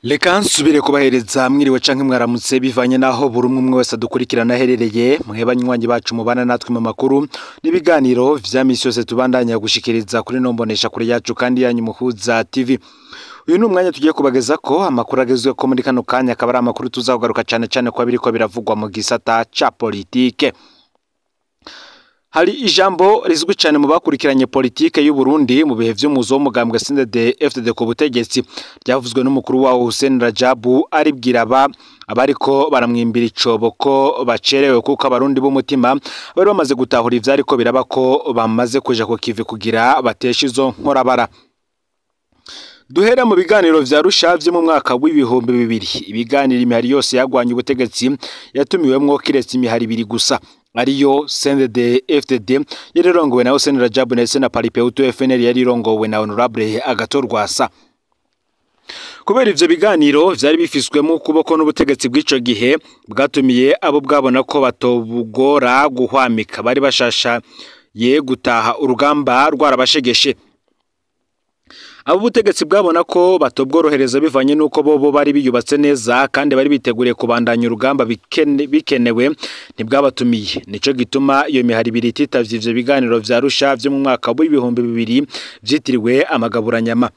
Reka nsubire kubahereza mwiriwe canke mwaramutse bivanye naho buri umwe umwe wese adukurikirana aherereye. Mwe banywanyi bacu mubana natwe mu makuru n'ibiganiro vya misi yose tubandanya gushikiriza kuri nombonesha kure yacu kandi yanyu Muhuza TV. Uyu ni umwanya tugiye kubageza ko amakuru agezweho muri kano kanya, akaba ari amakuru tuzakugaruka cane cane ko biriko biravugwa mu gisata ca politike. Hari ijambo rizwi cyane mu bakurikiranye politike y'u Burundi mu bihe vy'umuzo w'umugambwe CNDD FDD ku butegetsi, ryavuzwe n'umukuru wawo Hussein Rajabu aribwira abariko baramwimbira icobo ko bacerewe, kuko abarundi b'umutima bari bamaze gutahura ivyariko biraba, ko bamaze kuja ku kivi kugira bateshe izo nkorabara. Duhera mu biganiro vya Arusha vyo mu mwaka w'2000. Ibiganiro imihari yose yagwanye ubutegetsi yatumiwemwo kiretse imihari ibiri gusa, ariyo CNDD FDD yari irongowe na Hussein Rajabu ndetse na Palipehutu FNL yari irongowe na Honorable Agathon Rwasa. Kubera ivyo biganiro vyari bifiswemo ukuboko n'ubutegetsi bw'ico gihe, bwatumiye abo bwabona ko batobugora guhwamika, bari bashasha ye gutaha urugamba rwarabashegeshe. Abo ubutegetsi bwabona ko batobworohereza bivanye n'uko bobo bari biyubatse neza kandi bari biteguriye kubandanya urugamba bikenewe, ntibwabatumiye. Nico gituma iyo mihari ibiri ititavye ivyo biganiro vya Arusha vyo mu mwaka w'2000 vyitiriwe amagaburanyama.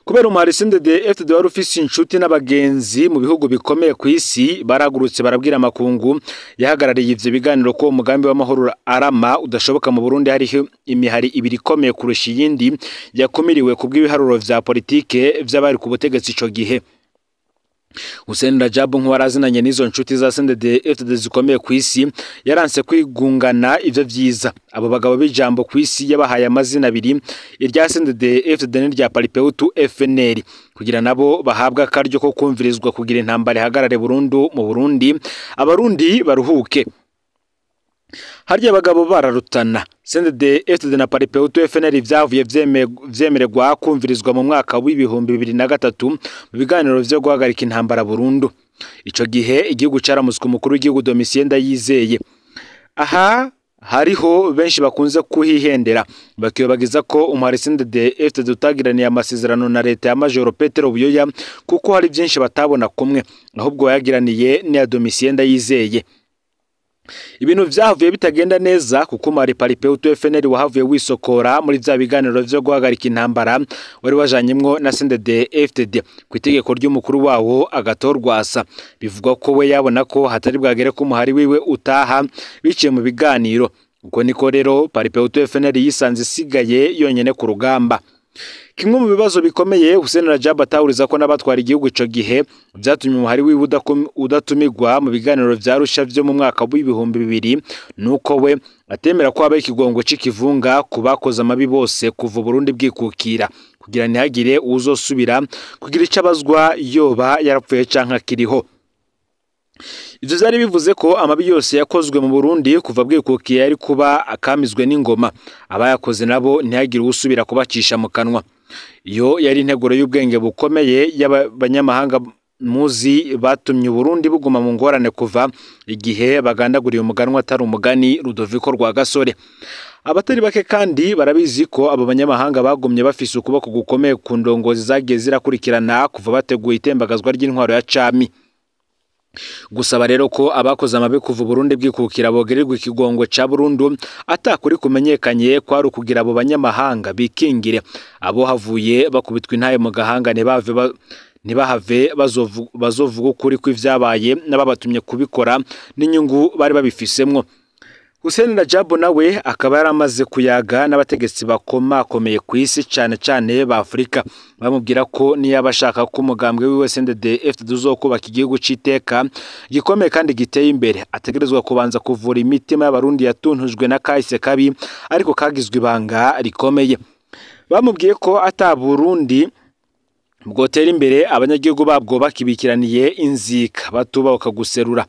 Kubera umuhari CNDD FDD wari ufise inshuti n'abagenzi mu bihugu bikomeye ku isi, baragurutse barabwira amakungu yahagarariye ivyo biganiro ko umugambi w'amahoro arama udashoboka mu Burundi hariho imihari ibiri ikomeye kurusha iyindi yakumiriwe kubw'ibiharuro vya politike vy'abari ku butegetsi ico gihe. Hussein Rajabu nk'uwarazinanye n'izo nshuti za CNDD FDD zikomeye ku isi, yaranse kwigungana ivyo vyiza. Abo bagabo b'ijambo ku isi yabahaye amazina abiri, irya CNDD FDD n'irya Palipehutu FNL, kugira nabo bahabwa akaryo ko kumvirizwa kugira intambara ihagarare burundu mu Burundi, abarundi baruhuke. Harya abagabo bararutana. CNDD FDD na Palipehutu FNL vyavuye vyemererwa kumvirizwa mu mwaka w'2003 mu biganiro vyo guhagarika intambara burundu. Ico gihe igihugu caramutswe umukuru w'igihugu Domitien Ndayizeye. Aha hariho benshi bakunze kuhihendera bakiyobagiza ko umuhari CNDD FDD utagiraniye amasezerano na leta ya Majoro Petero Buyoya, kuko hari byinshi batabona kumwe, ahubwo yagiraniye n'iya Domitien Ndayizeye. Ibintu vyahavuye bitagenda neza kuko umuhari Palipehutu FNL wahavuye wisokora muri vya biganiro vyo guhagarika intambara wari wajanyemwo na CNDD FDD ku itegeko ry'umukuru wawo Agathon Rwasa. Bivugwa ko we yabona ko hatari bwagere ko umuhari wiwe utaha biciye mu biganiro. Uko niko rero Palipehutu FNL yisanze isigaye yonyene ku rugamba. Kimwe mu bibazo bikomeye Hussein Rajabu atahuriza ko n'abatwara igihugu ico gihe vyatumye umuhari wiwe udatumigwa mu biganiro vya Arusha vyo mu mwaka w'2000, nuko we atemera ko habaho ikigongo c'ikivunga ku bakoze amabi bose kuva Burundi bwikukira, kugira ntihagire uwuzosubira kugira ico abazwa yoba yarapfuye canke akiriho. Ivyo vyari bivuze ko amabi yose yakozwe mu Burundi kuva bwikukiye yari kuba akamizwe n'ingoma, abayakoze nabo ntihagire uwusubira kubacisha mu kanwa. Iyo yari integuro y'ubwenge bukomeye y'abanyamahanga muzi batumye Burundi buguma mu ngorane kuva igihe bagandaguriye umuganwa atari umugani Rudoviko Rwagasore. Abatari bake kandi barabizi ko abo banyamahanga bagumye bafise ukuboko gukomeye ku ndongozi zagiye zirakurikirana kuva bateguye itembagazwa ry'intwaro ya cami. Gusaba rero ko abakoze amabi kuva Burundi bwikukira bogererwa ikigongo ca burundu atakuri kumenyekanye kwari ukugira abo banyamahanga bikingire, abo havuye bakubitwa intaye mu gahanga ntibahave bazovuga ukuri kw'ivyabaye n'ababatumye kubikora n'inyungu bari babifisemwo. Hussein Rajabu nawe akaba yaramaze kuyaga n'abategetsi bakomakomeye ku isi cane cane ba Afrika, bamubwira ko niyaba ashaka ko umugambwe wiwe CNDD FDD uzokubaka igihugu c'iteka gikomeye kandi giteye imbere, ategerezwa kubanza kuvura imitima y'abarundi yatuntujwe na kahise kabi ariko kagizwe ibanga rikomeye. Bamubwiye ko ata Burundi bwotera imbere abanyagihugu babwo bakibikiraniye inzika batubahuka guserura,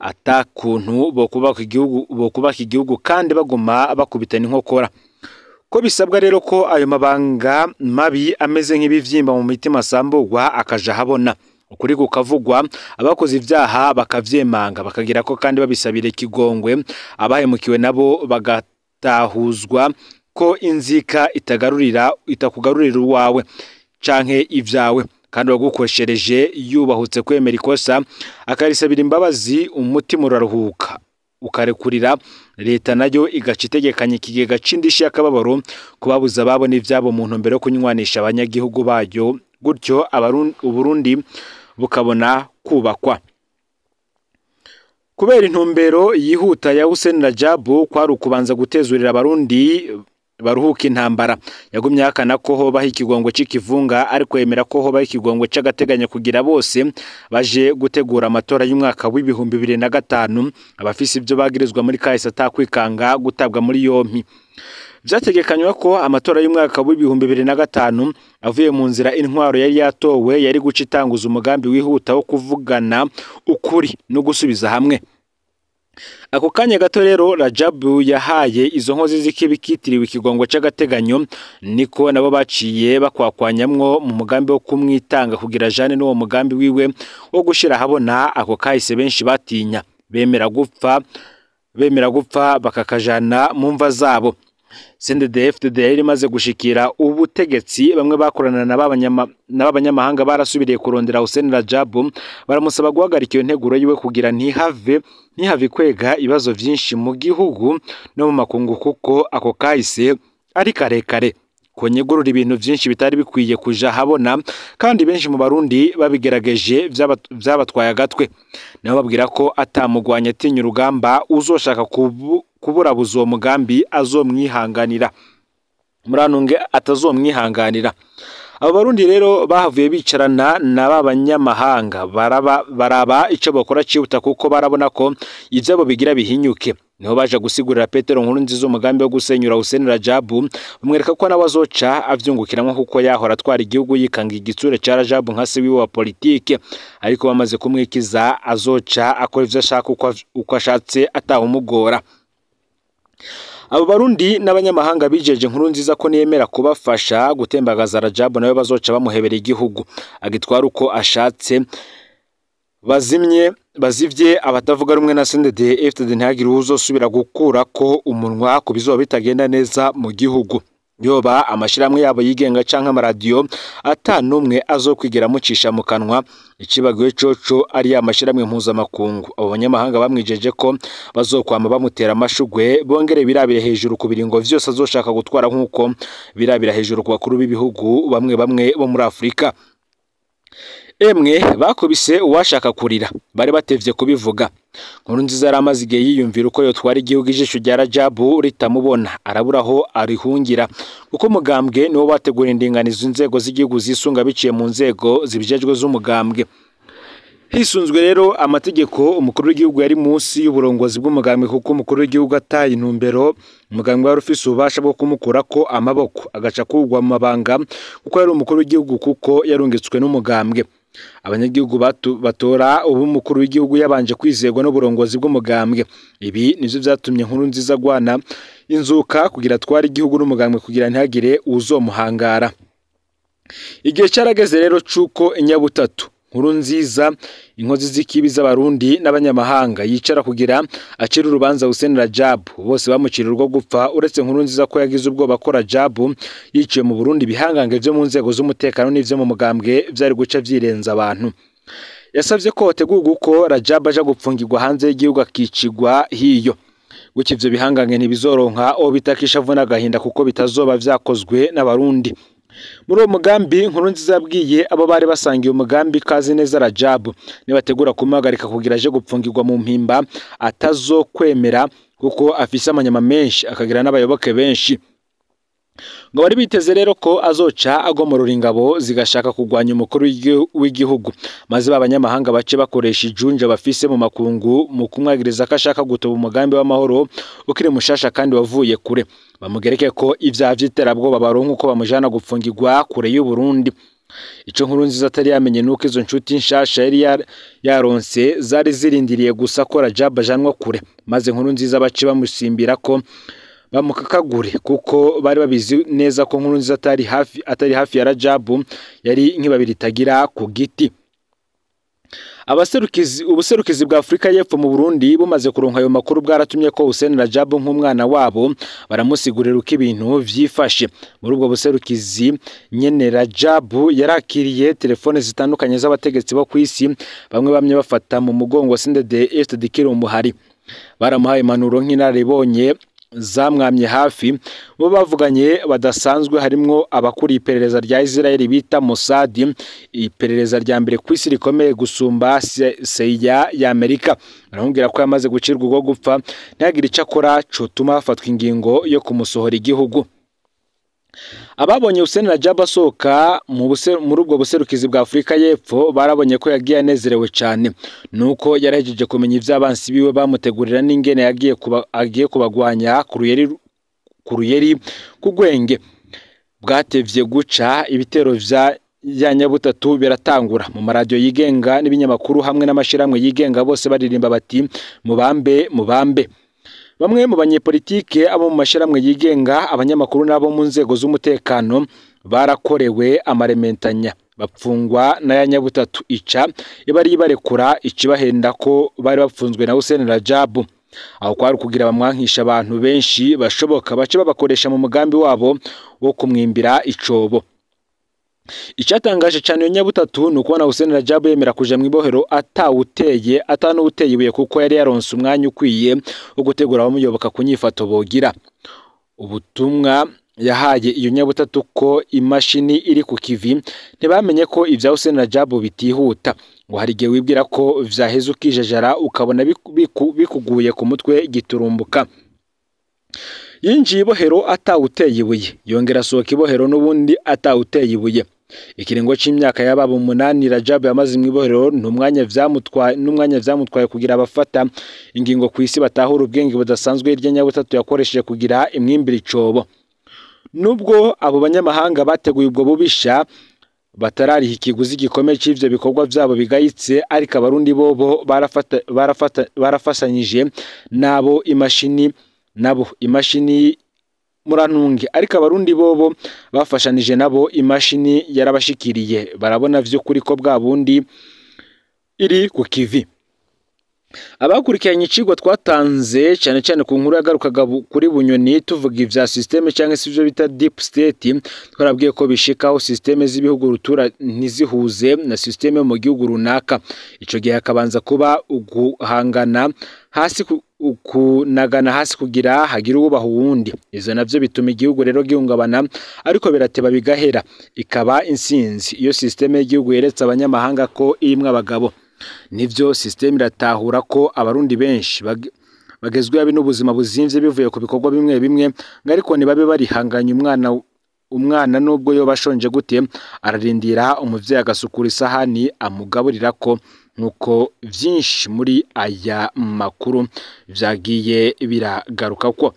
ata kuntu bokubaka igihugu kandi baguma bakubitana inkokora. Ko bisabwa rero ko ayo mabanga mabi ameze nk'ibivyimba mu mitima asambugwa akaja habona, ukuri kukavugwa, abakoze ivyaha bakavyemanga bakagira ko kandi babisabire ikigongwe, abahemukiwe nabo bagatahuzwa ko inzika itakugarurira uwawe canke ivyawe. Kandi uwagukoshereje yubahutse kwemera ikosa akarisabira imbabazi, umutima uraruhuka ukarekurira. Leta nayo igaca itegekanya ikigega c'indishyi y'akababaro kubabuza ababo n'ivyabo mu ntumbero yo kunywanisha abanyagihugu bayo, gutyo Uburundi bukabona kubakwa. Kubera intumbero yihuta ya Hussein Rajabu kwari ukubanza gutezurira abarundi baruhuka intambara, yagumye ahakana ko hobaho ikigongo c'ikivunga, ariko yemera ko hobaho ikigongo c'agateganyo kugira bose baje gutegura amatora y'umwaka w'2005, abafise ivyo bagirizwa muri kahise atakwikanga gutabwa muri yompi. Vyategekanywa ko amatora y'umwaka w'2005 avuye mu nzira intwaro yari yatowe yari guca itanguza umugambi wihuta wo kuvugana ukuri no gusubiza hamwe. Ako kanya gato rero Rajabu yahaye izo nkozi z'ikibi kitiriwe ikigongo c'agateganyo, niko nabo baciye bakwakwanyamwo mu mugambi wo kumwitanga kugira jane n'uwo mugambi wiwe wo gushira ahabona ako kahise benshi batinya, bemera gupfa bakakajana mu mva zabo. CNDD-FDD yari imaze gushikira ubutegetsi, bamwe bakorana n'abanyamahanga barasubiriye kurondera Hussein Rajabu, baramusaba guhagarika iyo nteguro yiwe kugira ntihave kwega ibibazo vyinshi mu gihugu no mu makungu, kuko ako kahise ari karekare konyegurura ibintu vyinshi bitari bikwiye kuja habona, kandi benshi mu Barundi babigerageje vyabatwaye agatwe. Nabo babwira ko atamugwanya atinya urugamba, uzoshaka kuburabuza uwo mugambi azomwihanganira, muranunge atazomwihanganira. Abo Barundi rero bahavuye bicarana na b'abanyamahanga baraba ico bakora cihuta, kuko barabona ko ivyabo bigira bihinyuke. Niho baje gusigurira Petero Nkurunziza umugambi wo gusenyura Hussein Rajabu, bamwereka ko nawe azoca avyungukiramwo kuko yahora atwara igihugu yikanga igitsure ca Rajabu nka se wiwe wa politike, ariko bamaze kumwikiza azoca akora ivyo ashaka uko ashatse atawumugora. Abo Barundi n'abanyamahanga bijeje Nkurunziza ko niyemera kubafasha gutembagaza Rajabu nawe bazoca bamuhebera igihugu agitwara uko ashatse. Bazivye abatavuga rumwe na CNDD-FDD ntihagire uwuzosubira gukura ko umunwa ku bizoba bitagenda neza mu gihugu. Yoba amashirahamwe yabo yigenga canke amaradiyo atanumwe azokwigira mucisha mu kanwa, icibagiwe coco ari ya mashirahamwe mpuzamakungu. Abo banyamahanga bamwijeje ko bazokwama bamutera amashugwe, bongere birabire hejuru ku biringo vyose azoshaka gutwara, nkuko birabira hejuru ku bakuru b'ibihugu bamwe bamwe bo muri Afrika. Emwe bakubise uwashaka kurira, bari batevye kubivuga. Nkurunziza yaramaze igihe yiyumvira uko yotwara igihugu ijisho rya Rajabu ritamubona, arabura aho arihungira, kuko umugambwe niwo bategura indinganizo inzego z'igihugu zisunga biciye mu nzego zibijejwe z'umugambwe. Hisunzwe rero amategeko, umukuru w'igihugu yari munsi y'uburongozi bw'umugambwe, kuko umukuru w'igihugu ataye intumbero umugambwe wari ufise ububasha bwo kumukurako amaboko agaca kugwa mu mabanga, kuko yari umukuru w'igihugu, kuko yarungitswe n'umugambwe. Abanyagihugu batora ubu umukuru w'igihugu yabanje kwizegwa n'uburongozi bw'umugambwe. Ibi nivyo vyatumye Nkurunziza agwana inzuka kugira atware igihugu n'umugambwe kugira ntihagire uwuzomuhangara. Igihe carageze rero cuko inyabutatu Nkurunziza, inkozi z'ikibi z'abarundi n'abanyamahanga, yicara kugira acire urubanza Hussein Rajabu. Bose bamucira urwo gupfa uretse Nkurunziza ko yagize ubwoba ko Rajabu yiciwe mu Burundi ibihangange vyo mu nzego z'umutekano n'ivyo mu mugambwe vyari guca vyirenza abantu. Yasavye ko hotegurwa uko Rajabu aja gupfungirwa hanze y'igihugu akicigwa hiyo, gutyo ivyo bihangange ntibizoronka uwo bitakisha avuna agahinda, kuko bitazoba vyakozwe n'abarundi. Muri uwo mugambi Nkurunziza yabwiye abo bari basangiye umugambi kazi neza Rajabu nibategura kumuhagarika kugira aje gupfungirwa mu mpimba atazokwemera, kuko afise amanyama menshi akagira n'abayoboke benshi. Ngo bari biteze rero ko azoca agomorora ingabo zigashaka kugwanya umukuru w'igihugu, maze b'abanyamahanga bace bakoresha ijunja bafise mu makungu mu kumwagiriza ko ashaka gutoba umugambi w'amahoro ukiri mushasha kandi wavuye kure, bamugereke ko ivyaha vy'iterabwoba baronka uko bamujana gupfungirwa kure y'u Burundi. Ico Nkurunziza atari yamenye nuko izo nshuti nshasha yari yaronse zari zirindiriye gusa ko Rajabu ajanwa kure, maze Nkurunziza bace bamusimbira ko bamukakagure, kuko bari babizi neza ko nt Abaserukizi ubuserukizi bwa Afrika y'Epfo mu Burundi bumaze kuronka ayo makuru bwaratumye ko Hussein Rajabu nk'umwana wabo baramusigurira uko ibintu vyifashe. Muri ubwo buserukizi nyene Rajabu yarakiriye telefone zitandukanye z'abategetsi bo kw'isi, bamwe bamye bafata mu mugongo CNDD-FDD Kirumuhari. Baramuhaye impanuro nk'inararibonye zamwamye hafi. Bo bavuganye badasanzwe harimwo abakuriye iperereza rya Israel bita Mossad, iperereza rya mbere ku isi rikomeye gusumba CIA ya Amerika. Baramubwira ko yamaze gucirwa urwo gupfa, ntihagire ico akora cotuma hafatwa ingingo yo kumusohora igihugu. Ababonye Hussein Rajab asohoka muri ubwo buserukizi bwa Afrika y'Epfo barabonye ko yagiye anezerewe cyane, nuko yarahejeje kumenya ivy'abansi biwe bamutegurira n'ingene agiye kubagwanya ku ruyeri kugwenge. Bwatevye guca ibitero vya ya Nyabutatu biratangura mu maradiyo yigenga n'ibinyamakuru hamwe n'amashirahamwe yigenga, bose baririmba bati mubambe mubambe. Bamwe mu banyepolitike, abo mu mashirahamwe yigenga, abanyamakuru n'abo mu nzego z'umutekano barakorewe amarementanya, bapfungwa na ya Nyabutatu ica ibari barekura ikibahenda ko bari bapfunzwe na Hussein Rajabu. Aho kwari kugira bamwankisha abantu benshi bashoboka bace babakoresha mu mugambi wabo wo kumwimbira icobo. Icyatangaje cyane Nyabutatu ni ukubona Hussein Rajabu yemera kuja mu ibohero atawuteye atanuwuteye ibuye, kuko yari yaronse umwanya ukwiye wo gutegura abamuyoboka ku nyifato bogira. Ubutumwa yahaye iyo Nyabutatu ko imashini iri ku kivi, ntibamenye ko ivya Hussein Rajabu bitihuta, ngo hari igihe wibwira ko vyaheze ukijajara ukabona bikuguye ku mutwe giturumbuka. Yinjiye ibohero atawuteye ibuye, yongera asohoka ibohero n'ubundi atawuteye ibuye. Ikiringo c'imyaka y'ababa 8 Rajabu yamaze mu ibohero n'umwanya vyamutwaye kugira abafata ingingo ku isi batahura ubwenge budasanzwe irya Nyabutatu yakoresheje kugira imwimbira icobo. Nubwo abo banyamahanga bateguye ubwo bubisha batarariha ikiguzi gikomeye c'ivyo bikorwa vyabo bigayitse, ariko abarundi bobo barafasanyije nabo imashini murantunge, ariko abarundi bobo bafashanije nabo imashini yarabashikiriye, barabona vy'ukuri ko bwa bundi iri ku kivi. Abakurikiranye icigwa twatanze cyane cyane ku nkuru yagarukaga kuri Bunyoni tuvuga ivya systeme cyangwa se ivyo bita deep state, twarabwiye ko bishikaho systeme z'ibihugu rutura ntizihuze na systeme mu gihugu runaka. Ico gihe hakabanza kuba uguhangana hasi ukunagana hasi kugira hagira ubaho uwundi. Izo navyo bituma igihugu rero gihungabana, ariko birateba bigahera ikaba insinzi iyo systeme y'igihugu yeretse abanyamahanga ko irimwe abagabo. Nivyo systeme iratahura ko abarundi benshi bagezwe abi n'ubuzima buzimvye bivuye ku bikorwa bimwe bimwe, ariko ntibabe barihanganye umwana nubwo yo bashonje gute ararindira umuvyeyi agasukura isahani amugaburira ko, nkuko vyinshi muri aya makuru vyagiye biragaruka ko.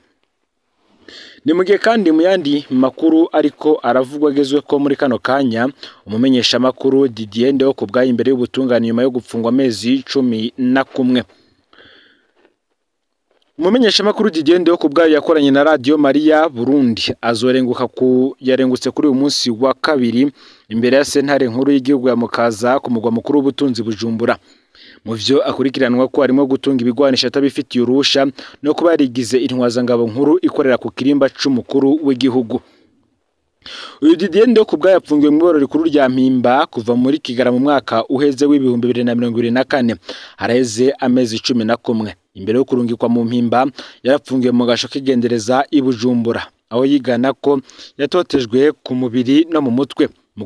Ni mugihe kandi mu yandi makuru ariko aravugwa agezwe ko muri kano kanya umumenyesha makuru Didier Ndihokubwayo imbere y'ubutungane nyuma yo gupfungwa amezi 11. Umumenyesha makuru Didier Ndihokubwayo yakoranye na Radio Maria Burundi azorenguka ku yarengutse kuri uyu munsi wa kabiri imbere ya sentare nkuru y'igihugu ya Mukaza ku mugwa mukuru w'ubutunzi Bujumbura. Mu vyo akurikiranwa ko harimo gutunga ibigwanisha atabifitiye urusha no kuba yarigize intwazangabo nkuru ikorera ku kirimba c'umukuru w'igihugu. Uyu Didier Ndihokubwayo yapfungiwe mu iborero rikuru rya Mpimba kuva muri Kigara mu mwaka uheze w'2024, haraheze amezi 11. Imbere yo kurungikwa mu Mpimba yarapfungiwe mu gasho k'igendereza i Bujumbura, aho yigana ko yatotejwe ku mubiri no mu mutwe, mu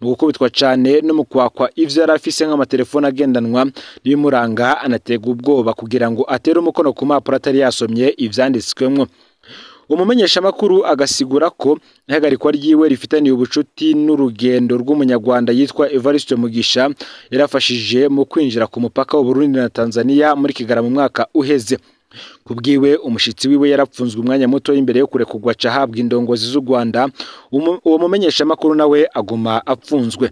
gukubitwa cane no mu kwakwa ivyo yari afise nk'amatelefone agendanwa n'ibimuranga, anatega ubwoba kugira ngo atere umukono ku mpapuro atari yasomye ivyanditswemwo. Umumenyesha makuru agasigura ko ihagarikwa ryiwe rifitaniye ubucuti n'urugendo rw'umunyarwanda yitwa Evariste Mugisha yarafashije mu kwinjira ku mupaka w'Uburundi na Tanzania muri Kigara mu mwaka uheze. Kubwiwe umushitsi wiwe yarapfunzwe umwanya muto imbere yo kurekurwa ahabwa indongozi z'u Rwanda, uwo mumenyesha makuru nawe aguma apfunzwe.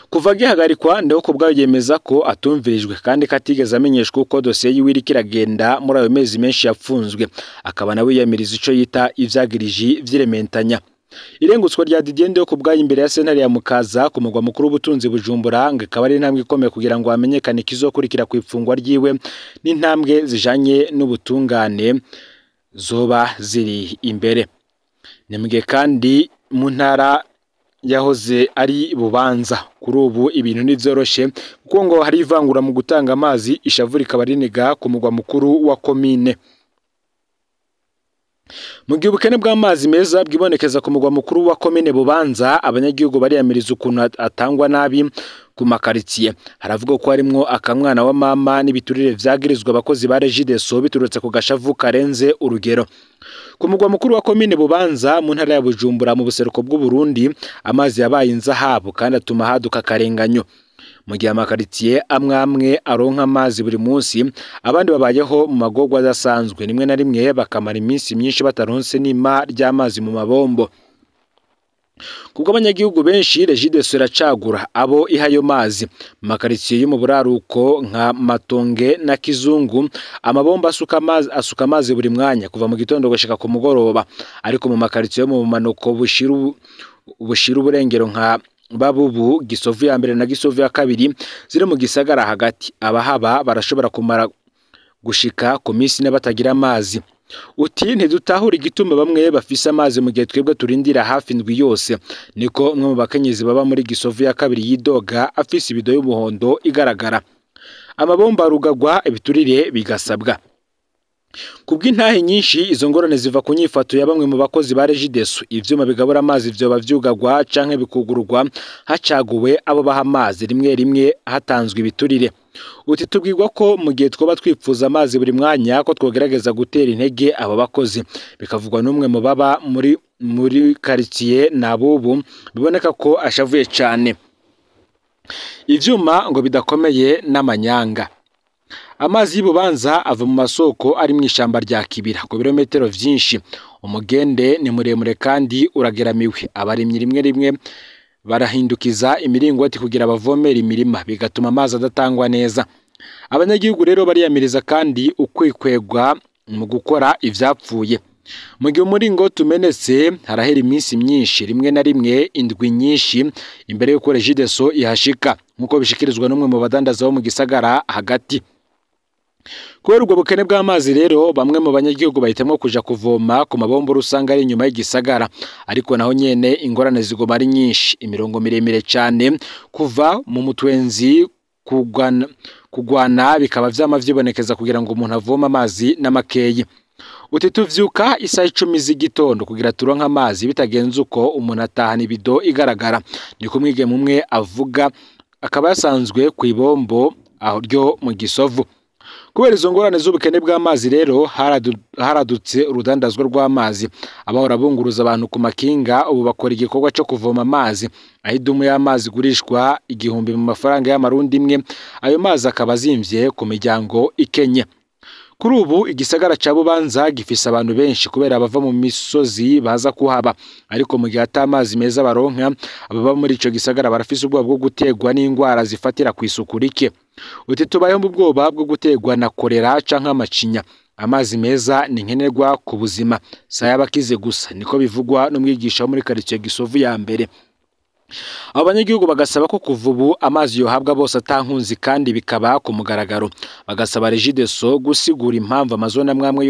Kuva gihagarikwa Ndihokubwayo yemeza ko atumvirijwe kandi katigeze amenyeshwa uko dosiye yiwe iriko iragenda muri ayo mezi menshi yapfunzwe, akaba nawe yiyamiriza ico yita ivyagiriji vy'irementanya. Irengutswa rya Didier Ndihokubwayo imbere ya sentare ya Mukaza ku mugwa mukuru w'ubutunzi Bujumbura ngo ikaba ari intambwe ikomeye kugira ngo hamenyekane ikizokurikira ku ifungwa ryiwe n'intambwe zijanye n'ubutungane zoba ziri imbere. Ni kandi mu ntara yahoze ari Bubanza kuri ubu ibintu ntivyoroshe kuko ngo hari ivangura mu gutanga amazi, ishavu rikaba riniga ku mugwa mukuru wa komine. Mu gihe ubukene bw'amazi meza bwibonekeza ku mugwa mukuru wa komine Bubanza, abanyagihugu bariyamiriza ukuntu atangwa nabi ku makaritsiye. Haravuga ko harimwo akamwana wa mama n'ibiturire vyagirizwa abakozi ba Regideso biturutse ku gashavu karenze urugero. Ku mugwa mukuru wa komine Bubanza mu ntara ya Bujumbura mu buseruko bw'u Burundi, amazi yabaye inzahabu kandi atuma haduka akarenganyo. Mu gihe amakaritsiye amwe amwe aronka amazi buri munsi, abandi babayeho mu magorwa adasanzwe, rimwe na rimwe bakamara iminsi myinshi bataronse n'ima ry'amazi mu mabombo. Kubwo abanyagihugu benshi, Regideso iracagura abo iha ayo mazi. Mu makaritsiye yo mu buraruko nka Matonge na Kizungu, amabombo asuka amazi buri mwanya kuva mu gitondo gushika ku mugoroba, ariko mu makaritsiye yo mu bumanuko bushira uburengero nka Babubu, Gisovu ya mbere na Gisovu ya kabiri ziri mu gisagara hagati, abahaba barashobora kumara gushika ku minsi ine batagira amazi. Uti ntidutahura igituma bamwe bafise amazi mu gihe twebwe turindira hafi indwi yose, niko umwe mu bakenyezi baba muri Gisovu ya kabiri yidoga afise ibido y'umuhondo igaragara. Amabomba arugagwa, ibiturire bigasabwa. Kubw'intahe nyinshi, izo ngorane ziva ku nyifato ya bamwe mu bakozi ba Regideso. Ivyuma bigabura amazi vyoba vyugagwa canke bikugururwa hacaguwe abo baha amazi, rimwe rimwe hatanzwe ibiturire. Uti tubwirwa ko mu gihe twoba twipfuza amazi buri mwanya ko twogerageza gutera intege abo bakozi. Bikavugwa n'umwe mu baba muri quartier Nabubu, biboneka ko ashavuye cane. Ivyuma ngo bidakomeye n'amanyanga. Amazi y'Ibubanza ava mu masoko ari mu ishamba rya Kibira ku birometero vyinshi. Umugende ni muremure kandi urageramiwe. Abarimyi rimwe rimwe barahindukiza imiringoti kugira bavomere imirima, bigatuma amazi adatangwa neza. Abanyagihugu rero bariyamiriza kandi ukwikwegwa mu gukora ivyapfuye. Mu gihe umuringoti umenetse harahera iminsi myinshi, rimwe na rimwe indwi nyinshi imbere y'uko Regideso ihashika, nk'uko bishikirizwa n'umwe mu badandaza bo mu gisagara hagati. Kubera ubwo bukene bw'amazi rero, bamwe mu banyagihugu bahitamwo kuja kuvoma ku mabombo rusange ari inyuma y'igisagara, ariko naho nyene ingorane ziguma ari nyinshi, imirongo miremire cane kuva mu mutwenzi kugwana bikaba vyama vyibonekeza kugira ngo umuntu avome amazi n'amakeyi. Uti tuvyuka isaha 10 z'igitondo kugira turonke amazi, bitagenze uko umuntu atahana ibido igaragara, niko umwigeme umwe avuga, akaba yasanzwe kw'ibombo aho ryo mu Gisovu. Kubera izo ngorane z'ubukene bw'amazi rero, haradutse urudandazwa rw'amazi. Abahora bunguruza abantu ku makinga ubu bakora igikorwa co kuvoma amazi, aho idumu y'amazi igurishwa 1000 mu mafaranga y'amarundi imwe, ayo mazi akaba azimvye ku miryango ikenye. Kuri ubu igisagara ca Bubanza gifise abantu benshi kubera abava mu misozi baza kuhaba, ariko mu gihe ata amazi meza baronka, ababa muri ico gisagara barafise ubwoba bwo gutegwa n'ingwara zifatira kw'isuku rike. Uti tubayeho mu bwoba bwo gutegwa na kolera canke amacinya. Amazi meza ni nkenerwa ku buzima, si ay'abakize gusa, niko bivugwa n'umwigisha wo muri quartier Gisovu ya mbere. Abo banyagihugu bagasaba ko kuva ubu amazi yohabwa bose atankunzi kandi bikaba ku mugaragaro. Bagasaba Regideso gusigura impamvu amazone amwe amwe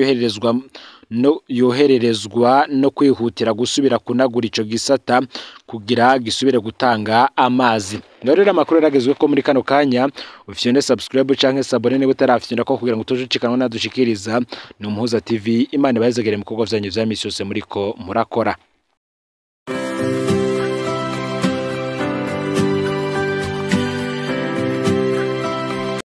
yohererezwa no kwihutira gusubira kunagura ico gisata kugira gisubire gutanga amazi. Ngaho rero amakuru yaragezwe ko muri kano kanya, ufyonde subscribe canke s'abonner niba utarafyonda ko kugira ngo utojucikanwa nadushikiriza. Ni Umuhuza TV, Imana ibahezagire mu bikorwa vyanyu vya misi yose muriko murakora.